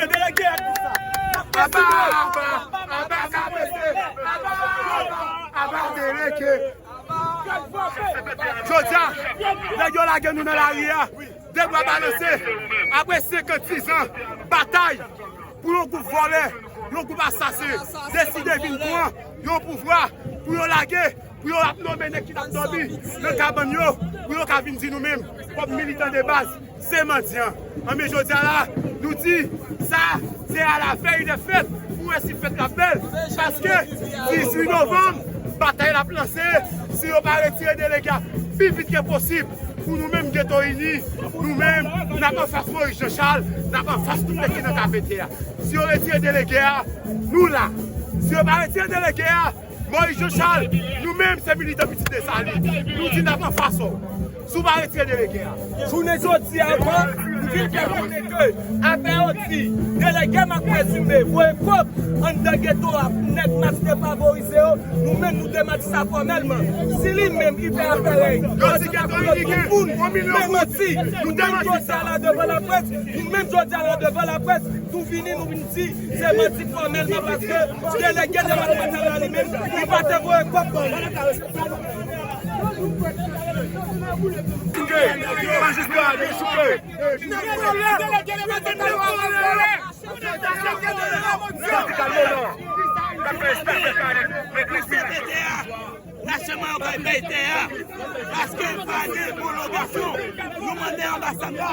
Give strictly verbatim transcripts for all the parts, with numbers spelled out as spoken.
Ebyen, delege a di sa. Aba, aba, aba, K P C. Aba, aba, aba, delege. Jodi a, nèg yo lage nou nan lari a. De bra balanse. Apre senkanndiz an batay pou yon gwoup vòlè, yon gwoup asasen deside vin pran yon pouvwa pou yo lage, pou yo ap nonmen nèg ki t ap dòmi nan kabann yo, pou yo ka vin di nou menm, kòm militan de baz, se mandyan. Anben, jodi a la, nou di, sa, se à la veille de fête, pou wè si fèt la bèl, paske dizuit novanm, batay la ap lanse, si yo pa retire delege a pi vit ke posib, pou nou menm Geto Ini, nou menm, n ap anfas Moyiz Janchal, n ap anfas tout nèg ki nan K P T a. Si yo retire delege a, nou la. Si yo pa retire delege a, Moyiz Janchal, nou menm se militan Pitit Desalin. Nou di n ap anfas w. Si w pa retire delege a. Jounen jodi a ankò, nou vin fè konnen ke afè yo di delege Marc Présumé voye kòb anndan geto a pou nèg Mas defavorize yo, nou menm nou demati sa fòmèlman. Si li menm li fè afè rèy, yo di Geto Ini gen yon milyon goud, nou demati sa. Nou menm jodi a la devan laprès, nou menm jodi a la devan laprès, nou vini, nou vin di, se manti fòmèlman paske delege depatmantal la li menm, li pa te voye kòb ban nou. Chouke, majistra, nou chouke. Sòti kalme non. N ap fè espèse kare. Achèman yo kay bay tè a, paske pa gen pwolongasyon. Nou mande anbasad la,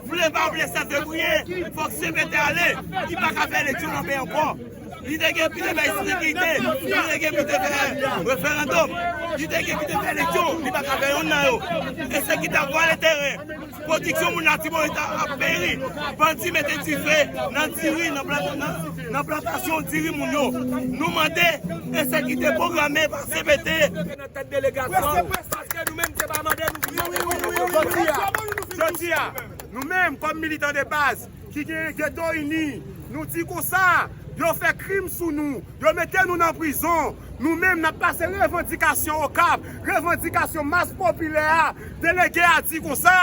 vle pa vle sèt fevriye, fòk C P T ale. Li pa ka fè eleksyon nan peyi ankò. Li te gen pou te bay sekirite, li te gen pou te fè referandòm, li te gen pou te fè eleksyon, li pa ka fè yonn nan yo. E se ki ta vwale teren. Pwodiksyon moun Latibonit ap peri. Bandi mete dife nan diri, nan plant-, nan, nan plantasyon diri moun yo. Nou mande ensekirite pwograme pa C P T. Nan tèt delegasyon, paske nou menm se pa mande nou vini avèk yon pwopozisyon. Jodi a, jodi a, nou menm kòm militan de baz ki gen Geto Ini, nou di konsa, yo fè krim sou nou, yo mete nou nan prizon. Nou menm, n ap pase revandikasyon Okap, revandikasyon mas popilè a. Delege a di konsa,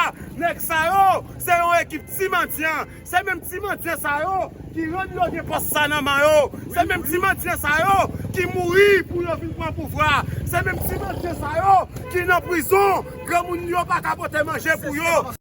nèg sa yo, se yon ekip ti mandyan. Se menm ti mandyan sa yo ki rann yo gen pòs sa nan men yo. Se menm ti mandyan sa yo ki mouri pou yo vin pran pouvwa. Se menm ti mandyan sa yo ki nan prizon. Granmoun yo pa ka pote manje pou yo.